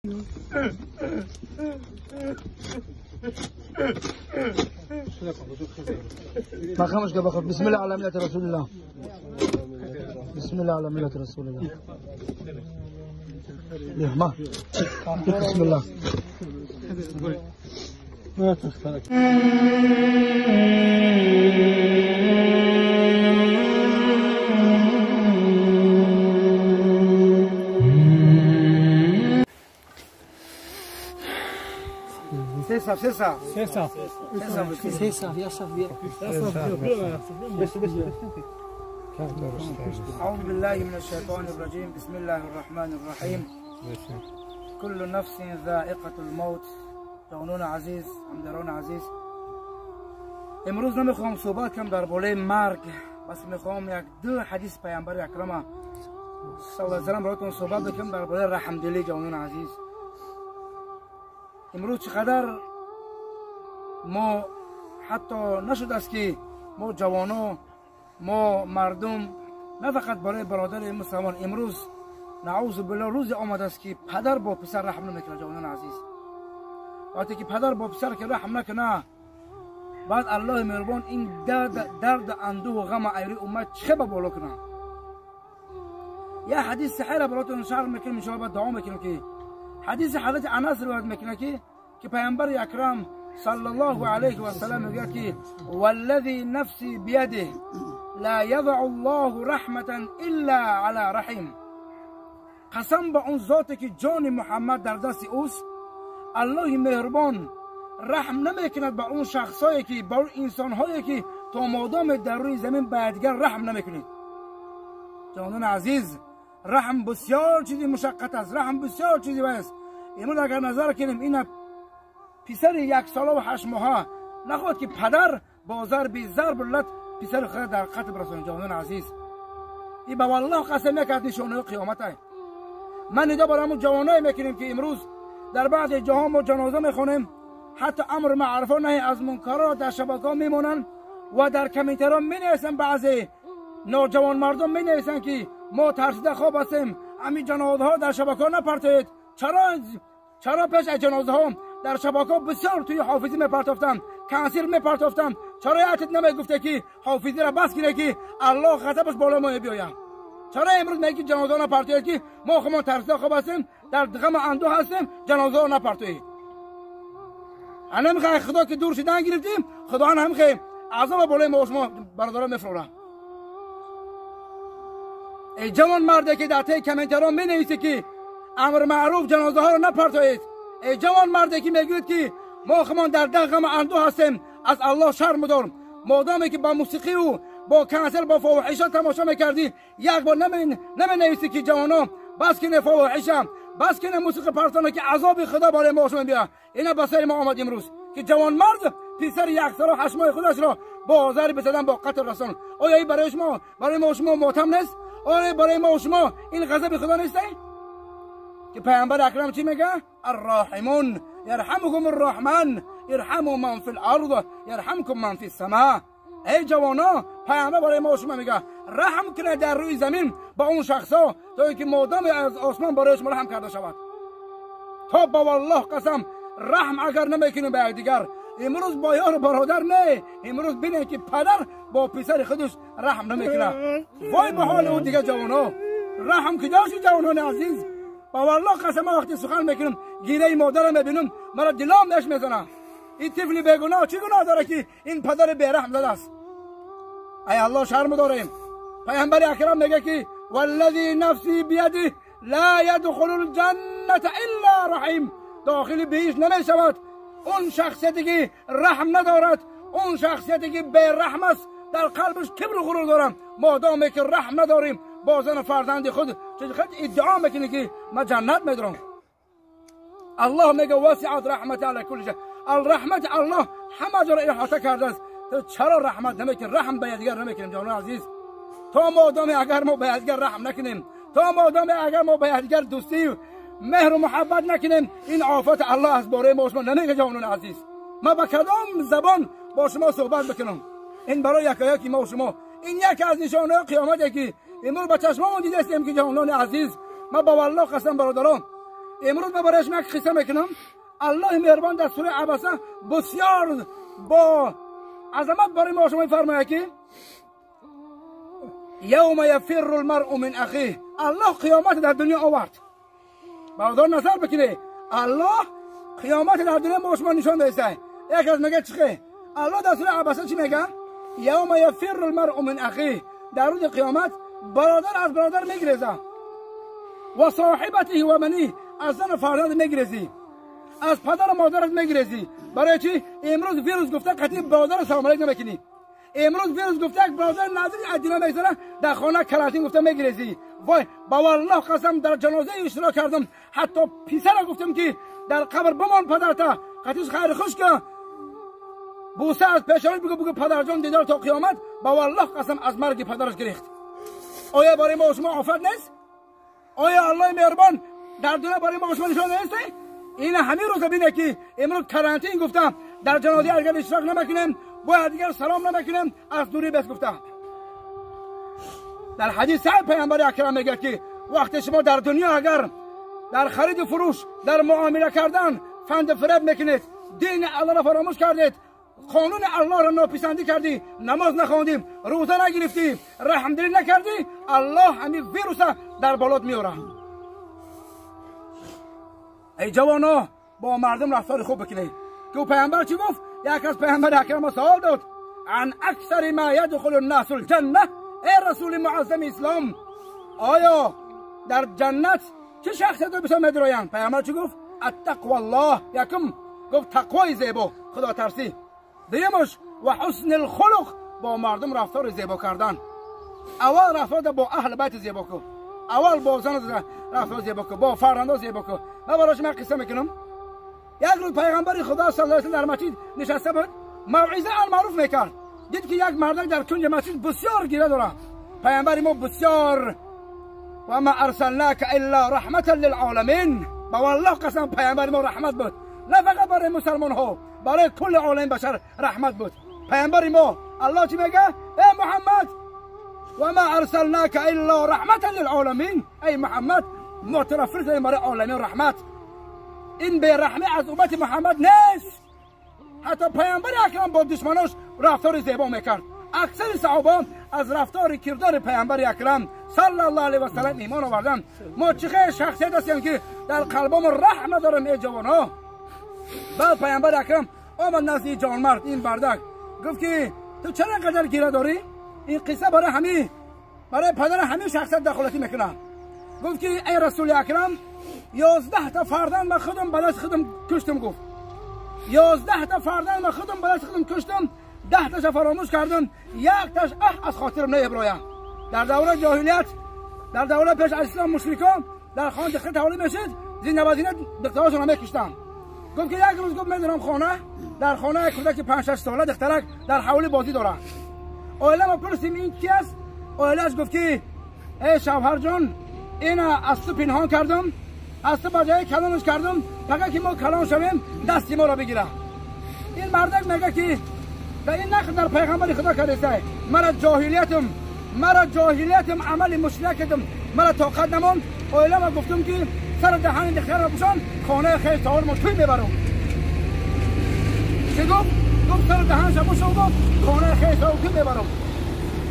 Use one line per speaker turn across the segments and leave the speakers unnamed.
ما خمش قبل. بسم الله على ملة رسول الله. بسم الله على ملة رسول الله. ما بسم الله. ما تختلف.
C'est ça, c'est ça.
C'est ça.
C'est ça, c'est ça. أعوذ بالله من الشيطان الرجيم. بسم الله الرحمن الرحيم. كل نفس ذائقة الموت. جوانان عزیز، همداران عزیز، امروز نمیخوام صحبت کنم درباره مرگ، بس میخوام یک دو حدیث پیامبر اکرم صلی الله علیه و سلم براتون صحبت بکنم درباره رحمدلی. جوانان عزیز، امروز چقدر ما حتی نشد است که ما جوانا، ما مردم، نه فقط برای برادر مسلمان، امروز نعوذ بالله روز آمده است که پدر با پسر رحم نمیکنه. جوانان عزیز، وقتی که پدر با پسر که رحم نکنه، بعد الله مهربان این درد اندوه و غم ایری امت چه به بالا کنه. یه حدیث صحیح را براتون شرح میکنم، ان شاء الله دعا میکنم که حدیث حضرت انس روایت میکنه که پیامبر اکرم صلی الله علیه و سلم میگه که والذی نفسی بیده لا یضع الله رحمة الا علی رحم. قسم به اون ذاتی که جان محمد در دست اوست، الله مهربان رحم نمیکند به اون شخصایی که، به اون انسانهایی که تا مادام در روی زمین به دیگر رحم نمیکنید. جانان عزیز، رحم بسیار چیزی مشقت است، رحم بسیار چیزی است. امروز اگر نظر کنیم، این پسر 1 ساله و 8 ماهه نخواد که پدر با ضرب ضرب لط پسر خود در قتل برسانه. جانان عزیز، این به والله قسم یک از نشانه قیامت است. من ندا برای همون جوانایی میکنیم که امروز در بعض جاها ما جنازه میخونیم، حتی امر معروف و نهی از منکر در شبکه میمونن و در کامنترها مینویسن، بعضی نوجوان مردم مینویسن که ما ترسیده خواب هستیم، همین جنازه ها در شبکه ها نپرتید. چرا پیش از جنازه ها در شبکه ها بسیار توی حافظی میپرتافتن، کنسیر میپرتافتن؟ چرا یادت نمیگفته که حافظی را بس کنه که الله غضبش بالا ما بیاید؟ چرا امروز میگی جنازه ها نپرتید که ما خودمان ترسیده خواب هستیم، در غم اندوه هستیم، جنازه ها نپرتید؟ انا میخوای خدا که دور شدن گرفتیم، خدا هم خیلی عذاب بالای ما شما برادران میفروره. ای جوان مرده که در ته کامنترها می نویسه که امر معروف جنازه ها رو نپرتایید، ای جوان مرده که میگوید که ما خمان در غم اندوه هستیم، از الله شرم دارم. مادامی که با موسیقی و با کنسل با فواحش تماشا میکردی، یک بار نمی نویسی که جوانا بس که فواحش، بس که موسیقی پرتانه که عذاب خدا بالای ما شما بیا. اینا به سر ما آمد امروز که جوان مرد پسر 1 سال و 8 ماه خودش را با ضرب زدن با قتل رساند. آیا این برای شما، برای ما شما ماتم نیست؟ آیا برای ما شما این غضب خدا نیست؟ که پیامبر اکرم چی میگه؟ الراحمون یرحمکم الرحمن ارحموا من فی الارض یرحمکم من فی السماء. ای جوانا، پیامبر برای ما شما میگه رحم کنه در روی زمین با اون شخصا تا اینکه مادام از آسمان برای شما رحم کرده شود. تا با والله قسم رحم اگر نمیکنیم به یکدیگر، امروز با یار برادر نه، امروز بینه که پدر با پسر خودش رحم نمیکنه. وای به حال اون دیگه جوانا، رحم که داشت جوانان عزیز. با والله قسم وقتی سخن میکنم گیره مادرم میبینم مرا دلام نش میزنه. این طفل بیگناه چی گناه داره که این پدر بیرحم زده است؟ ای الله شرم داریم. پیامبر اکرم میگه که والذی نفسی بیده لا یدخل الجنة الا رحیم. داخل بهشت نمیشود اون شخصیتی که رحم ندارد، اون شخصیتی که بیرحم است، در قلبش کبر و غرور دارم. مادامی که رحم نداریم با زن فرزند خود، چه ادعا میکنه که ما جنت میدارم. الله میگه وسعت رحمت علی کل شیء. الرحمت الله همه جا را احاطه کرده است. چرا رحمت نمیکنیم؟ رحم به یکدیگر نمیکنیم جانان عزیز. تا مادام اگر ما به یکدیگر رحم نکنیم، تا مادام اگر ما به یکدیگر دوستی مهر و محبت نکنیم، این آفت الله از باره ما شما نمیگه. جانان عزیز، ما با کدام زبان با شما صحبت بکنم؟ این برای یکایکی ما و شما، این یکی از نشانه قیامت که امروز با چشمامون دیدیم که جانان عزیز، ما با والله قسم برادران، امروز من برایش یک قصه میکنم. الله مهربان در سوره عبسه بسیار با عظمت برای ما شما میفرماید که یوم یفر المرء من اخیه. الله قیامت در دنیا آورد. برادر نظر بکنه، الله قیامت در دنیا ما شما نشان داده. یک از میگه چیه؟ الله در سوره عبسه چی میگه؟ یوم یفر المرء من اخیه. در روز قیامت برادر از برادر میگریزه، و صاحبته و بنیه، از زن و فرزند میگریزی، از پدر و مادرت میگریزی. برای چی؟ امروز ویروس گفته قطعی برادر سلام علیک نمیکنی. امروز ویروس گفته یک برادر نزدیک از دینا میگذره در خانه کرانتین گفته میگریزی. وای با والله قسم در جنازه اشتراک کردم، حتی پسر گفتم که در قبر بمان پدرت، قطعیش خیر خوش که بوسه از پیشانی بگو بگو پدر جان دیدار تا قیامت. با والله قسم از مرگ پدرش گریخت. آیا برای ما شما آفت نیست؟ آیا الله مهربان در دنیا برای ما شما نشان نیست؟ این همین روز بینه که امروز کرانتین گفتم در جنازه اگر اشتراک نمیکنیم، باید دیگر سلام نمیکنیم، از دوری بس گفتم. در حدیث پیامبر اکرم میگه که وقتی شما در دنیا اگر در خرید و فروش، در معامله کردن فند فریب میکنید، دین الله را فراموش کردید، قانون الله را ناپسندی کردی، نماز نخواندیم، روزه نگرفتی، رحمدلی نکردی، الله همین ویروس در بالات میاره. ای جوانا با مردم رفتار خوب بکنید. که پیامبر چی گفت؟ یک از پیامبر اکرم سوال داد، عن اکثر ما یدخل الناس الجنه، ای رسول معظم اسلام، آیا در جنت چه شخصیت رو بسیار میدرویند؟ پیامبر چی گفت؟ التقوى الله. یکم گفت تقوای زیبا، خدا ترسی. دیمش و حسن الخلق، با مردم رفتار زیبا کردن. اول رفتار با اهل بیت زیبا کن، اول با زن رفتار زیبا کن، با فرزندا زیبا کن. من براش من قصه میکنم. یک روز پیغمبر خدا صلی الله علیه و در مسجد نشسته بود، موعظه المعروف میکرد. دید که یک مردک در کنج مسجد بسیار گیره داره. پیامبر ما بسیار و ما ارسلناک الا رحمتا للعالمین. با والله قسم پیامبر ما رحمت بود، نه فقط برای مسلمان ها، برای کل عالم بشر رحمت بود. پیامبر ما الله چی میگه؟ ای محمد و ما ارسلناک الا رحمتا للعالمین. ای محمد ما تو را فرستادیم برای عالمین رحمت. این بی رحمی از امت محمد نیست. حتی پیامبر اکرم با دشمناش رفتار زیبا میکرد. اکثر صحابه از رفتار کردار پیامبر اکرم صلی الله علیه و سلم ایمان آوردن. ما چه شخصیت هستیم که در قلبمون رحم نداریم ای جوانها. بعد پیامبر اکرم آمد نزد جوانمرد این بردک، گفت که تو چرا اینقدر گیره داری؟ این قصه برای همین، برای پدر همین شخصیت دخالتی میکنه. گفت که ای رسول اکرم 11 تا فرزند من خودم به دست خودم کشتم. گفت 11 تا فرزند من خودم به دست خودم کشتم، 10 تاش فراموش کردم، یک تاش از خاطرم نمیبرایم. در دوره جاهلیت، در دوره پیش از اسلام، مشرکان در خانه دختر تولد میشد، زینه به زینه دخترهاشون میکشتن. گفت که یک روز گفت میدارم خانه، در خانه یک کودک 5 6 ساله دخترک در حوالی بازی داره. عائله ما پرسیم این کی است؟ عائله‌اش گفت که ای شوهر جان، این از تو پنهان کردم، از تو با جای کلانش کردم، فقط که ما کلان شویم دست ما را بگیره. این مردک میگه که در این نقل در پیغمبر خدا کرده، مرا جاهلیتم، مرا جاهلیتم، عمل مشرکتم، مرا طاقت نماند. عائله ما گفتم که سر دهن دختر را پوشان، خانه خیر تعال ما توی میبرم. چه گفت؟ گفت سر دهنش پوشان، گفت خانه خیر تعال توی میبرم.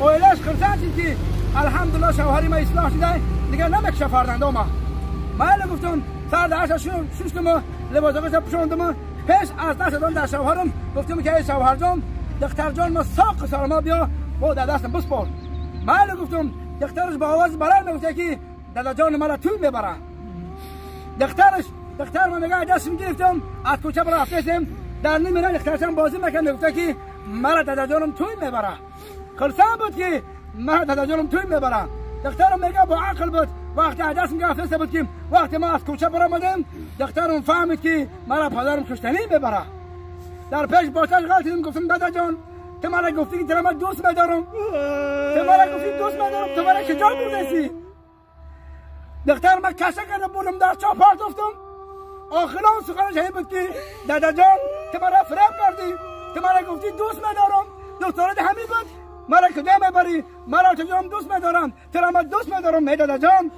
عائله‌اش خرسند که الحمدلله شوهری ما اصلاح شده، دیگه نمیکشه فرزنده ما. من گفتم سر دهنش ششتم، لباسش پوشاندم، پیش از دست دادن در شوهرم گفتم که ای شوهر جان، دختر جان ما ساق سرما بیا با در دستم بسپار. من گفتم دخترش با آواز بلند میگفت که دادا جان مرا توی میبره. دخترش، دختر من میگه دستم گرفتم از کوچه برا رفتیم، در نیمه دخترشم بازی میکرد، میگفت که مرا دادا جانم توی میبره. خرسند بود که مرا دادا جانم توی میبره. دخترم میگه با عقل بود، وقتی از دستم گرفته بود که وقتی ما از کوچه برآمدیم، دخترم فهمید که مرا پدرم کشتنی میبره. در پیش باشش غلطیدم، گفتم دادا جان تو مرا گفتی که تو دوست میدارم، تو مرا گفتی دوست میدارم، تو مرا کجا بردی؟ دختر من کشه کردم بردم در چاه پرتافتم. آخران سخنش همین بود که دادا جان تو مرا فریب کردی، تو مرا گفتی دوست میدارم، دخترت همین بود، مرا کجا میبری؟ مرا تو جان دوست میدارم، تو را من دوست میدارم. ای دادا جان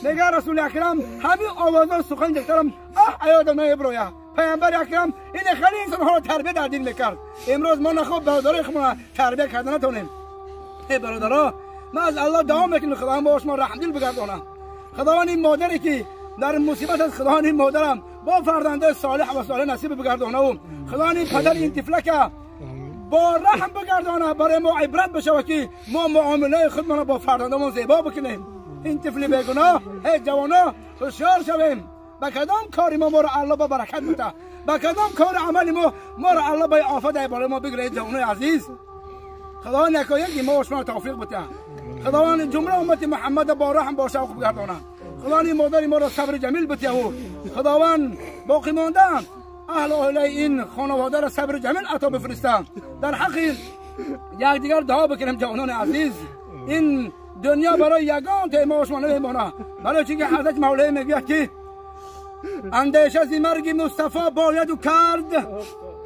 میگه رسول اکرم همین آوازا سخن دخترم اه ایادم نمیبرویا. پیامبر اکرم این خیلی انسان ها رو تربیت در دین میکرد. امروز ما نخواب برادرای خودمون تربیت کردن نتونیم. ای برادرها، ما از الله دعا میکنیم خداوند با شما رحم دل بگردانه. خداوند این مادری که در مصیبت از خداوند این مادرم با فرزنده صالح و صالح نصیب بگردانه و خداوند این پدر این طفلک با رحم بگردانه، برای ما عبرت بشه که ما معامله خودمان با فرزندمون زیبا بکنیم. این طفل بیگناه، ای جوانا هوشیار شویم. به کدام کاری ما را الله با برکت بده، به کدام کار عمل ما را الله با آفت بالای ما بگیره. جوانای عزیز، خداوند یکایکی ما و شما توفیق بده. خداوند جمله امت محمد با رحم با شوق بگردانه. خداوند این مادر ما را صبر جمیل بده و خداوند باقی مانده اهل اهل این خانواده را صبر جمیل عطا بفرسته. در حق یکدیگر دعا بکنیم جوانان عزیز. این دنیا برای یگان تا ما و شما نمیمانه. برای چون که حضرت مولای میگوید که اندیشه از مرگ مصطفی باید و کرد،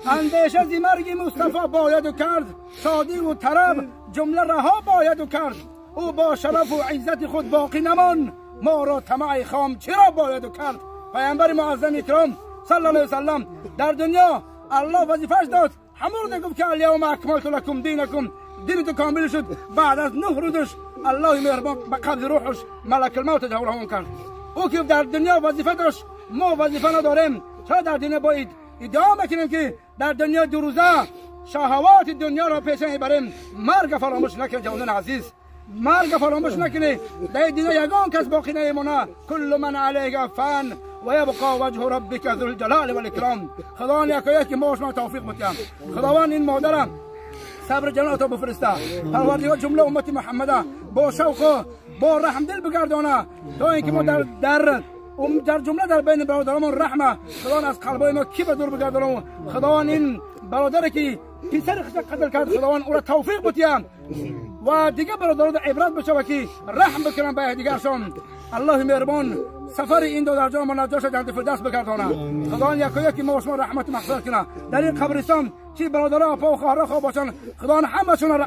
اندیشه از مرگ مصطفی باید و کرد، شادی و طرب جمله رها باید و کرد. او با شرف و عزت خود باقی نمان، ما را طمع خام چرا باید و کرد. پیامبر معظم اکرام صلی الله علیه وسلم در دنیا الله وظیفه‌اش داد، همون گفت که الیوم اکملت لکم دینکم، دین تو کامل شد. بعد از 9 روزش الله مهربان به قبض روحش ملک الموت جواب کرد. او که در دنیا وظیفه داشت، ما وظیفه نداریم. چرا در دنیا باید ادعا میکنیم که در دنیا دو روزه شهوات دنیا را پیش میبریم؟ مرگ فراموش نکنید جوانان عزیز، مرگ فراموش نکنید. در دنیا یگان کس باقی نمیمونه. کل من علیه فن و یبقى وجه ربک ذو الجلال والاکرام. خداوند یکایک ما شما توفیق بده. خداوند این مادرم صبر جنات بفرسته. پروردگار جمله امت محمد با شوق با رحم دل بگردانه تا اینکه ما در جمله در بین برادرمان رحمه خداوند از قلبای ما کی به دور بگردانه. خداوند این برادر که پسر خود قتل کرد، خداوند او را توفیق بده و دیگه برادران عبرت بشه که رحم بکنن به دیگرشان. الله مهربان سفر این دو در جان ما نجات جنت فردوس بگردانه. خداوند یکایک ما شما رحمت مغفرت کنه. در این قبرستان چی برادران پا و خواهرها خواب باشن، خداوند همشون را